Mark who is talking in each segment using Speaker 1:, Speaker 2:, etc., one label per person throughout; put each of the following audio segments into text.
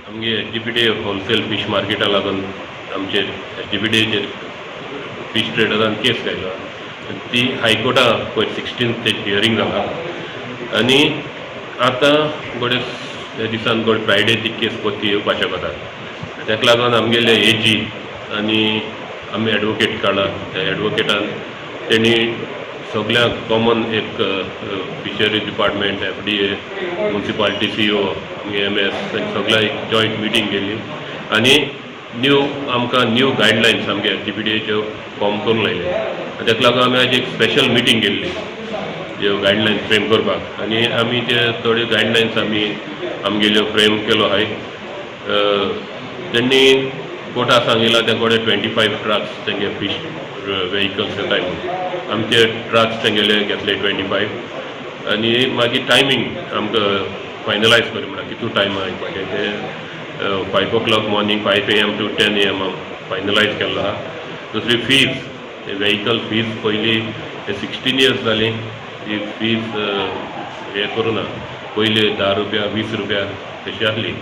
Speaker 1: आमगे SGPDA wholesale fish मार्केटा लागून आमचेर एसजीपीडीएचेर फीश ट्रेडरान केस घायलो. ती हायकोर्टा पयर 16 ते हियरींग जाला आनी आतां गोडे ह्या दिसान गोड फ्रायडे ती केस परती येवपाक शकता. ताका लागून आमगेले एजी आनी आमी एडवोकेट काडला. त्या एडवोकेटान तेणी सगळ्यांक कॉमन एक fishery department, FDA, municipality CO, आमगे एमएस, सगळ्या एक जॉयंट मिटींग केली आनी न्यू आमकां न्यू गायडलायन्स आमगे एसजीपीडीएच्यो फॉर्म करूंक लायले. आनी ताका लागून आमी आयज एक स्पेशल मिटींग केल्ली ज्यो गायडलायन्स फ्रेम करपाक आनी आमी ते थोड्यो गायडलायन्स आमी आमगेल्यो फ्रेम केलो आहाय. तेंणी कोर्टा सांगिलां ते कोडे 25 ट्रक्स तेंगे फीश वेहिकल्स येताय म्हणून. आमचे ट्रक्स तेंगेले घेतले 25 आनी मागीर टायमींग आमकां फायनलायज कर म्हणल्यार कितू टायम येवपाचें ते 5 o'clock morning, 5 a.m. to 10 a.m. Finalize केल्लो आहा. दुसरी फीज, वेहिकल फीज, पयलीं 16 इयर्स जालीं ही फीज हें करूं ना. पयलीं 10 रुपया, 20 रुपया तशी आसली.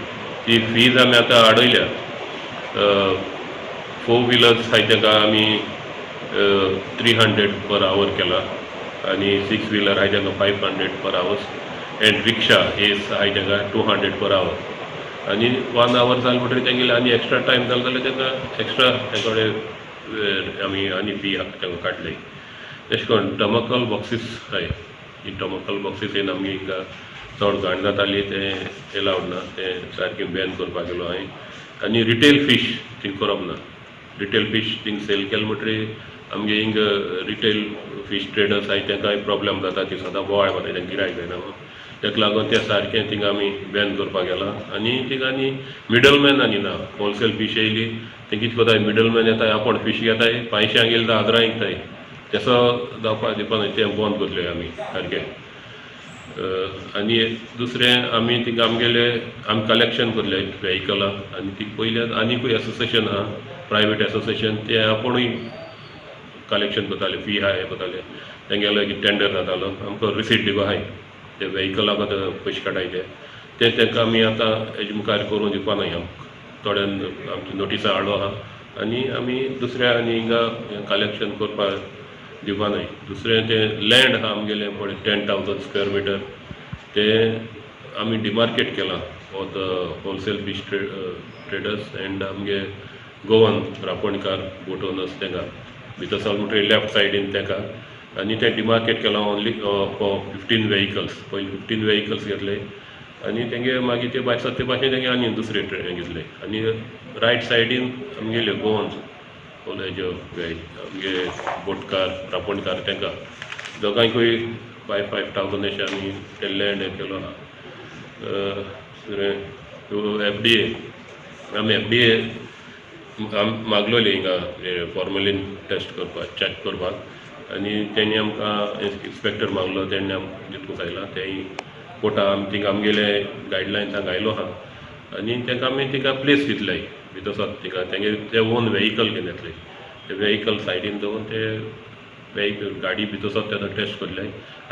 Speaker 1: ती फीज आमी आतां वाडयल्या. फोर व्हिलर्स आहाय ताका आमी 300 पर आवर केला आनी सिक्स व्हिलर आहाय ताका 500 per hours and rickshaw Ace आहाय ताका 200 पर आवर. आनी वन आवर जालें म्हणटकीर तेंगेले आनी एक्स्ट्रा टायम जालो जाल्यार ताका एक्स्ट्रा तेंकडे आमी आनी फी तांकां काडली. तशें करून थर्मोकॉल बॉक्सीस आहाय. ही थर्मोकॉल बॉक्सीस येवन आमगे हिंगा चड घाण जाताली, तें एलावड ना, तें सारकें बॅन करपाक गेलो हांवें. आनी रिटेल फीश थिंग करप ना. रिटेल फीश थिंग सेल केलें म्हणटकीर आमगे हिंग रिटेल फीश ट्रेडर्स आहाय तांकांय प्रॉब्लम जाता. ती सदां बोवाळ मारता, तांकां गिरायक जायना म्हणून. ताका लागून तें सारकें थिंगा आमी बॅन करपाक गेलां. आनी थिंगा आनी मिडलमॅन आनी ना. होलसेल फीश येयली ते कितें करताय, मिडलमॅन येताय, आपूण फीश घेताय, पांयश्यांक येयले तर हजरांक विकताय. तसो जावपाक दिवपा न्हय, तें बंद करतले आमी सारकें. आनी दुसरें आमी थिंगा आमगेले आमी कलेक्शन करले वेहिकलां आनी ती पयल्यार आनीकूय एसोसिएशन आहा, प्रायवेट एसोसिएशन, ते आपुणूय कलेक्शन करताले, फी आहा हें करताले. तेंगेलो एक टेंडर जातालो, आमकां रिसीट दिवपा आहाय ते वेहिकलाक आतां पयशे काडाय ते ते तांकां आमी आतां हेजे मुखार करूंक दिवपा नाय. आमकां थोड्यान आमची नोटिसां हाडलो आहा आनी आमी दुसऱ्या आनी हिंगा कलेक्शन करपाक दिवपा नाय. दुसरें तें लँड आहा आमगेलें पळय, 10,000 स्क्वेअर मिटर, तें आमी डिमार्केट केलां for the wholesale fish traders and आमगे गोवन रांपणकार बोट ओनर्स. तांकां भितर सावन म्हणटकीर लेफ्ट सायडीन तांकां आनी तें डिमार्केट केलां ओनली फॉर 15 वेहिकल्स. पयलीं 15 वेहिकल्स घेतले आनी तेंगे मागीर ते भायर सरते भाशेन तेंगे आनी दुसरे ट्रेन घेतले. आनी रायट सायडीन आमगेले गोवन्स हेज्यो आमगे बोटकार रांपणकार तांकां दोगांयकूय फायव फायव थावजंड अशें आमी ते लँड हें केलो आहा. दुसरें एफडीए, आमी एफडीए मागलोली हिंगा फॉर्मलीन टेस्ट करपाक, चॅक करपाक आनी तेणी आमकां इन्स्पेक्टर मागलो, तेणी आमकां दितूंक सांगलां. तेंय कोर्टा आमी थिंगा आमगेले गायडलायन्सांक घायलो आहा आनी तांकां आमी थिंगा प्लेस दितले भितर सर. थिंगा तेंगे ते ओन वेहिकल घेवन येतले, ते वेहिकल सायडीन दवरून ते वेहिकल गाडी भितर सर तेजो टेस्ट करतले.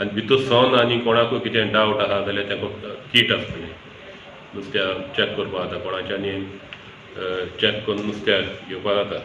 Speaker 1: आनी भितर सरून आनी कोणाकूय कितें डावट आहा जाल्यार ताका कीट आसतलें, नुस्त्या चॅक करपाक जाता कोणाच्यानी चॅक करून नुस्त्या घेवपाक जाता.